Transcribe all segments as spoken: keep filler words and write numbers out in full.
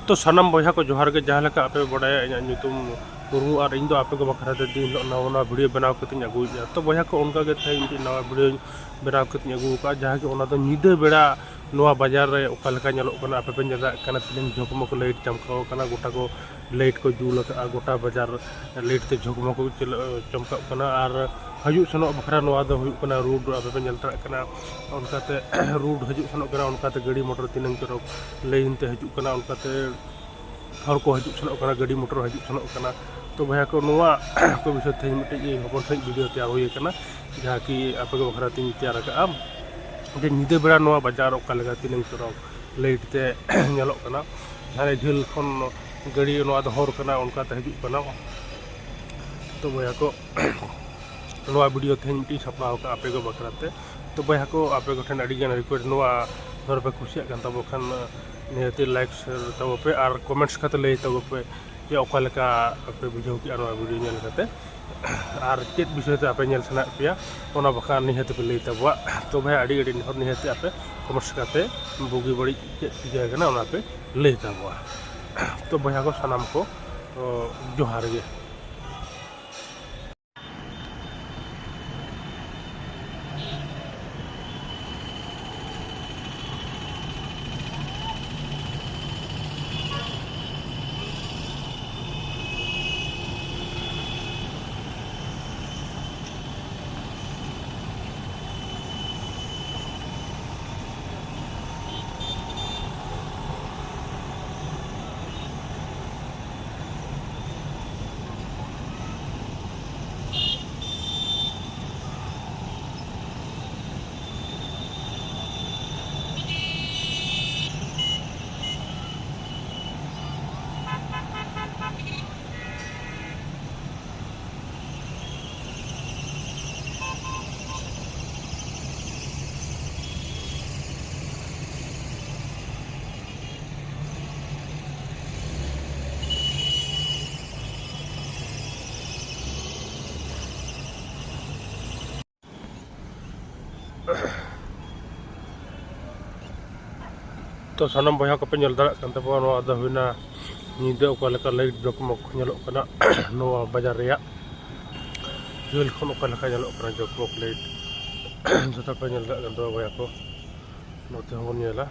ᱛᱚ ᱥᱟᱱᱟᱢ ᱵᱚᱭᱦᱟ ᱠᱚ ᱡᱚᱦᱟᱨ ᱜᱮ᱾ ᱡᱟᱦᱟᱸ ᱞᱮᱠᱟ ᱟᱯᱮ ᱵᱟᱰᱟᱭᱟ, ᱤᱧᱟᱹᱜ ᱧᱩᱛᱩᱢ ᱢᱩᱨᱢᱩ ᱟᱨ ᱤᱧ ᱫᱚ ᱟᱯᱮ ᱠᱚ ᱵᱟᱠᱷᱨᱟ ᱛᱮ ᱫᱤᱱ ᱦᱤᱞᱳᱜ ᱱᱟᱣᱟ ᱱᱟᱣᱟ ᱵᱷᱤᱰᱤᱭᱳ ᱵᱮᱱᱟᱣ ᱠᱟᱛᱮᱧ ᱟᱹᱜᱩᱭᱮᱫᱼᱟ᱾ ᱛᱚ ᱵᱚᱭᱦᱟ ᱠᱚ, ᱚᱱᱠᱟ ᱜᱮ ᱛᱮᱦᱮᱧ ᱢᱤᱫᱴᱤᱡ ᱱᱟᱣᱟ ᱵᱷᱤᱰᱤᱭᱳᱧ ᱵᱮᱱᱟᱣ ᱠᱟᱛᱮᱧ ᱟᱹᱜᱩ ᱟᱠᱟᱫᱼᱟ, ᱡᱟᱦᱟᱸ ᱜᱮ ᱚᱱᱟ ᱫᱚ ᱧᱤᱫᱟᱹ ᱵᱮᱲᱟ ᱱᱚᱣᱟ ᱵᱟᱡᱟᱨ ᱨᱮ ᱚᱠᱟ ᱞᱮᱠᱟ ᱧᱮᱞᱚᱜ ᱠᱟᱱᱟ᱾ ᱟᱯᱮ ᱯᱮ ᱧᱮᱞ ᱫᱟᱲᱮᱭᱟᱜ ᱠᱟᱱᱟ ᱛᱤᱱᱟᱹᱝ ᱡᱷᱚᱠᱢᱚᱠ ᱞᱟᱭᱤᱴ ᱪᱟᱢᱠᱟᱣ ᱟᱠᱟᱱᱟ, ᱜᱚᱴᱟ ᱠᱚ ᱞᱟᱭᱤᱴ ᱠᱚ ᱡᱩᱞ ᱟᱠᱟᱫᱼᱟ, ᱜᱚᱴᱟ ᱵᱟᱡᱟᱨ ᱞᱟᱭᱤᱴ ᱛᱮ ᱡᱷᱚᱠᱢᱚᱠ ᱪᱮᱞ-, ᱪᱚᱢᱠᱟᱜ ᱠᱟᱱᱟ᱾ ᱟᱨ ᱦᱤᱡᱩᱜ ᱥᱮᱱᱚᱜ ᱵᱟᱠᱷᱨᱟ ᱱᱚᱣᱟ ᱫᱚ ᱦᱩᱭᱩᱜ ᱠᱟᱱᱟ ᱨᱳᱰ, ᱟᱯᱮ ᱯᱮ ᱧᱮᱞ ᱫᱟᱲᱮᱭᱟᱜ ᱠᱟᱱᱟ, ᱚᱱᱠᱟᱛᱮ ᱨᱳᱰ ᱦᱤᱡᱩᱜ ᱥᱮᱱᱚᱜ ᱠᱟᱱᱟ, ᱚᱱᱠᱟᱛᱮ ᱜᱟᱹᱰᱤ ᱢᱚᱴᱚᱨ ᱛᱤᱱᱟᱹᱝ ᱪᱚᱨᱚᱠ ᱞᱟᱭᱤᱱ ᱛᱮ ᱦᱤᱡᱩᱜ ᱠᱟᱱᱟ, ᱚᱱᱠᱟᱛᱮ ᱦᱚᱲ ᱠᱚ ᱦᱤᱡᱩᱜ ᱥᱮᱱᱚᱜ ᱠᱟᱱᱟ, ᱜᱟᱹᱰᱤ ᱢᱚᱴᱚᱨ ᱦᱤᱡᱩᱜ ᱥᱮᱱᱚᱜ ᱠᱟᱱᱟ᱾ ᱛᱚ ᱵᱚᱭᱦᱟ ᱠᱚ, ᱱᱚᱣᱟ ᱠᱚ ᱵᱤᱥᱚᱭ ᱛᱮ ᱢᱤᱫᱴᱮᱡ ᱦᱚᱯᱚᱱ ᱥᱟᱺᱦᱤᱡ ᱵᱷᱤᱰᱤᱭᱳ ᱛᱮᱭᱟᱨ ᱦᱩᱭ ᱟᱠᱟᱱᱟ, ᱡᱟᱦᱟᱸ ᱠᱤ ᱟᱯᱮ ᱠᱚ ᱵᱟᱠᱷᱨᱟ ᱛᱤᱧ ᱛᱮᱭᱟᱨ ᱟᱠᱟᱫᱼᱟ, ᱡᱮ ᱧᱤᱫᱟᱹ ᱵᱮᱲᱟ ᱱᱚᱣᱟ ᱵᱟᱡᱟᱨ ᱚᱠᱟ ᱞᱮᱠᱟ ᱛᱤᱱᱟᱹᱝ ᱪᱚᱨᱚᱠ ᱞᱟᱭᱤᱴ ᱛᱮ ᱧᱮᱞᱚᱜ ᱠᱟᱱᱟ᱾ ᱦᱟᱱᱮ ᱡᱷᱟᱹᱞ ᱠᱷᱚᱱ ᱜᱟᱹᱰᱤ, ᱱᱚᱣᱟ ᱫᱚ ᱦᱚᱨ ᱠᱟᱱᱟ, ᱚᱱᱠᱟᱛᱮ ᱦᱤᱡᱩᱜ ᱠᱟᱱᱟ᱾ ᱛᱚ ᱵᱚᱭᱦᱟ ᱠᱚ, ᱱᱚᱣᱟ ᱵᱷᱤᱰᱤᱭᱳ ᱛᱮᱦᱮᱧ ᱢᱤᱫᱴᱤᱡ ᱥᱟᱯᱲᱟᱣ ᱟᱠᱟᱫᱼᱟ ᱟᱯᱮ ᱠᱚ ᱵᱟᱠᱷᱨᱟ ᱛᱮ᱾ ᱛᱚ ᱵᱚᱭᱦᱟ ᱠᱚ, ᱟᱯᱮ ᱠᱚᱴᱷᱮᱱ ᱟᱹᱰᱤ ᱜᱟᱱ ᱨᱤᱠᱩᱭᱮᱥᱴ, ᱱᱚᱣᱟ ᱫᱷᱚᱨᱚ ᱯᱮ ᱠᱩᱥᱤᱭᱟᱜ ᱠᱟᱱ ᱛᱟᱵᱚ ᱠᱷᱟᱱ, ᱱᱤᱦᱟᱹᱛᱤ ᱞᱟᱭᱤᱠ ᱥᱮᱭᱟᱨ ᱛᱟᱵᱚ ᱯᱮ ᱟᱨ ᱠᱚᱢᱮᱱᱴᱥ ᱠᱟᱛᱮ ᱞᱟᱹᱭ ᱛᱟᱵᱚ ᱯᱮ ᱡᱮ ᱚᱠᱟ ᱞᱮᱠᱟ ᱟᱯᱮ ᱵᱩᱡᱷᱟᱹᱣ ᱠᱮᱜᱼᱟ ᱱᱚᱣᱟ ᱵᱷᱤᱰᱤᱭᱳ ᱧᱮᱞ ᱠᱟᱛᱮ, ᱟᱨ ᱪᱮᱫ ᱵᱤᱥᱚᱭ ᱛᱮ ᱟᱯᱮ ᱧᱮᱞ ᱥᱟᱱᱟᱭᱮᱫ ᱯᱮᱭᱟ, ᱚᱱᱟ ᱵᱟᱠᱷᱨᱟ ᱱᱤᱦᱟᱹᱛ ᱯᱮ ᱞᱟᱹᱭ ᱛᱟᱵᱚᱣᱟ᱾ ᱛᱚ ᱵᱚᱭᱦᱟ, ᱟᱹᱰᱤ ᱟᱹᱰᱤ ᱱᱮᱦᱚᱨ, ᱱᱤᱦᱟᱹᱛᱤ ᱟᱯᱮ ᱠᱚᱢᱮᱱᱴᱥ ᱠᱟᱛᱮ ᱵᱩᱜᱤ ᱵᱟᱹᱲᱤᱡ ᱪᱮᱫ ᱪᱤᱠᱟᱹ ᱟᱠᱟᱱᱟ ᱚᱱᱟ ᱯᱮ ᱞᱟᱹᱭ ᱛᱟᱵᱚᱣᱟ᱾ ᱛᱚ ᱵᱚᱭᱦᱟ ᱠᱚ ᱥᱟᱱᱟᱢ ᱠᱚ, ᱚ, ᱡᱚᱦᱟᱨ ᱜᱮ᱾ ᱛᱚ ᱥᱟᱱᱟᱢ ᱵᱚᱭᱦᱟ ᱠᱚᱯᱮ ᱧᱮᱞ ᱫᱟᱲᱮᱭᱟᱜ ᱠᱟᱱ ᱛᱟᱵᱚᱱᱟ, ᱱᱚᱣᱟ ᱫᱚ ᱦᱩᱭᱱᱟ ᱧᱤᱫᱟᱹ ᱚᱠᱟ ᱞᱮᱠᱟ ᱞᱟᱭᱤᱴ ᱡᱚᱜᱽᱢᱚᱜᱽ ᱧᱮᱞᱚᱜ ᱠᱟᱱᱟ ᱱᱚᱣᱟ ᱵᱟᱡᱟᱨ ᱨᱮᱭᱟᱜ᱾ ᱡᱷᱟᱹᱞ ᱠᱷᱚᱱ ᱚᱠᱟ ᱞᱮᱠᱟ ᱧᱮᱞᱚᱜ ᱠᱟᱱᱟ ᱡᱚᱜᱽᱢᱚᱜᱽ ᱞᱟᱭᱤᱴ, ᱡᱚᱛᱚ ᱯᱮ ᱧᱮᱞ ᱫᱟᱲᱮᱭᱟᱜ ᱠᱟᱱ ᱛᱟᱵᱚᱱᱟ ᱵᱚᱭᱦᱟ ᱠᱚ᱾ ᱱᱚᱛᱮ ᱦᱚᱸᱵᱚᱱ ᱧᱮᱞᱟ᱾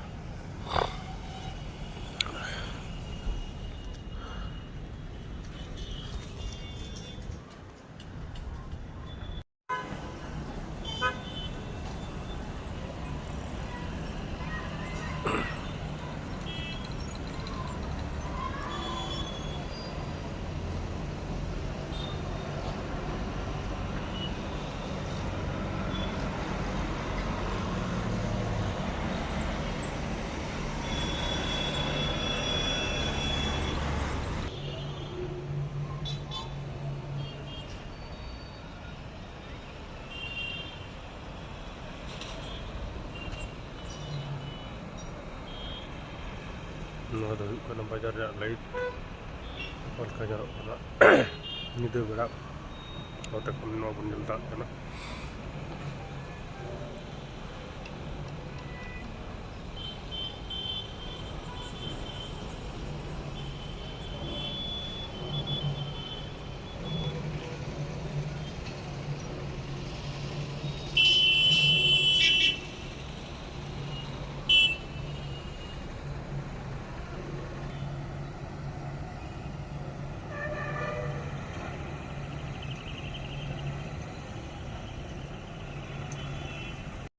ᱱᱚᱣᱟ ᱫᱚ ᱦᱩᱭᱩᱜ ᱠᱟᱱᱟ ᱵᱟᱡᱟᱨ ᱨᱮᱭᱟᱜ ᱞᱟᱭᱤᱴ, ᱚᱠᱟ ᱞᱮᱠᱟ ᱧᱮᱞᱚᱜ ᱠᱟᱱᱟ ᱧᱤᱫᱟᱹ ᱵᱮᱲᱟ᱾ ᱱᱚᱛᱮ ᱠᱷᱚᱱ ᱱᱚᱣᱟ ᱵᱚᱱ ᱧᱮᱞ ᱫᱟᱲᱮᱭᱟᱜ ᱠᱟᱱᱟ᱾